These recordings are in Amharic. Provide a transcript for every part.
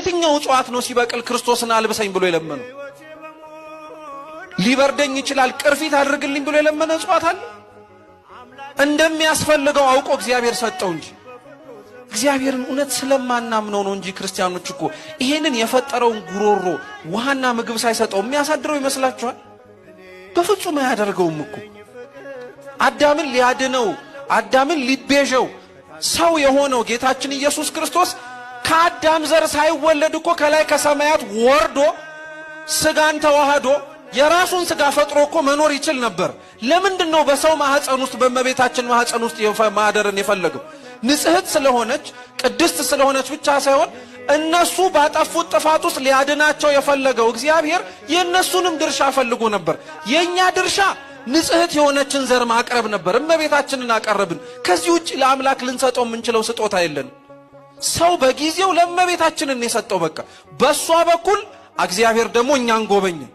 የትኛው እጽዋት ነው ሲበቅል ክርስቶስን አልብሰኝ ብሎ የለመነው? ሊበርደኝ ይችላል ቅርፊት አድርግልኝ ብሎ የለመነ እጽዋት አለ? እንደሚያስፈልገው አውቆ እግዚአብሔር ሰጠው እንጂ። እግዚአብሔርን እውነት ስለማናምነው ነው እንጂ ክርስቲያኖች እኮ ይሄንን የፈጠረውን ጉሮሮ ውሃና ምግብ ሳይሰጠው የሚያሳድረው ይመስላችኋል? በፍጹም አያደርገውም እኮ። አዳምን ሊያድነው፣ አዳምን ሊቤዠው ሰው የሆነው ጌታችን ኢየሱስ ክርስቶስ ከአዳም ዘር ሳይወለድ እኮ ከላይ ከሰማያት ወርዶ ስጋን ተዋህዶ የራሱን ስጋ ፈጥሮ እኮ መኖር ይችል ነበር። ለምንድን ነው በሰው ማህፀን ውስጥ፣ በእመቤታችን ማህፀን ውስጥ ማደርን የፈለገው? ንጽሕት ስለሆነች፣ ቅድስት ስለሆነች ብቻ ሳይሆን እነሱ ባጠፉት ጥፋት ውስጥ ሊያድናቸው የፈለገው እግዚአብሔር የእነሱንም ድርሻ ፈልጎ ነበር። የእኛ ድርሻ ንጽሕት የሆነችን ዘር ማቅረብ ነበር። እመቤታችንን አቀረብን። ከዚህ ውጭ ለአምላክ ልንሰጠው የምንችለው ስጦታ የለንም። ሰው በጊዜው ለእመቤታችንን የሰጠው፣ በቃ በእሷ በኩል እግዚአብሔር ደግሞ እኛን ጎበኘን።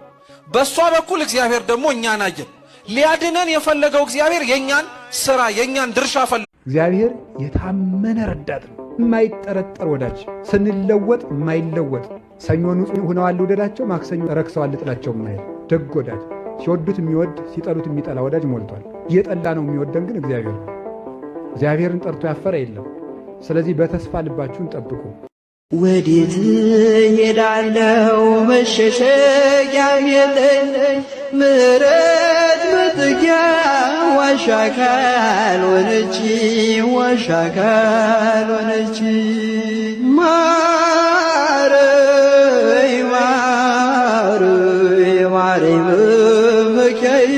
በእሷ በኩል እግዚአብሔር ደግሞ እኛን አየን። ሊያድነን የፈለገው እግዚአብሔር የእኛን ስራ፣ የእኛን ድርሻ ፈልጎ እግዚአብሔር የታመነ ረዳት ነው፣ የማይጠረጠር ወዳጅ፣ ስንለወጥ የማይለወጥ፣ ሰኞ ንጹሕ ሆነዋል ልውደዳቸው፣ ማክሰኞ ረክሰዋል ልጥላቸው የማይል ደግ ወዳጅ፣ ሲወዱት የሚወድ ሲጠሉት የሚጠላ ወዳጅ ሞልቷል። እየጠላ ነው የሚወደን ግን እግዚአብሔር ነው። እግዚአብሔርን ጠርቶ ያፈረ የለም። ስለዚህ በተስፋ ልባችሁን ጠብቁ። ወዴት እሄዳለሁ? መሸሸጊያም የለኝ፣ ምሕረት መጠጊያ ዋሻ ካልሆነች፣ ዋሻ ካልሆነች። ማረኝ ማረኝ ማረኝ መመኪያዬ፣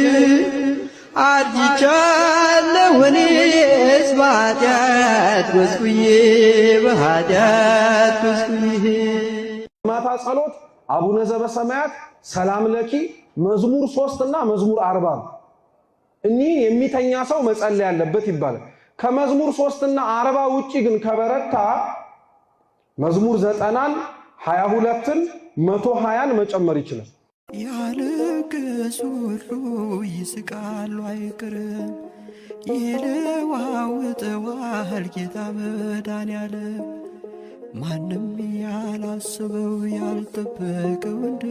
አርጅቻለሁ እኔስ በኃጢአት ጎስቁዬ፣ በኃጢአት ጎስቁዬ። ማታ ጸሎት አቡነ ዘበሰማያት፣ ሰላም ለኪ፣ መዝሙር 3 እና መዝሙር 40 ነው። እኒህን የሚተኛ ሰው መጸለይ ያለበት ይባላል። ከመዝሙር 3 እና 40 ውጪ ግን ከበረታ መዝሙር 90ን፣ 22ን፣ 120ን መጨመር ይችላል። ያለቀሱ ሁሉ ይስቃሉ አይቀርም፣ ይለዋውጠዋል ጌታ መድኃኔዓለም። ማንም ያላሰበው ያልጠበቀው እንደ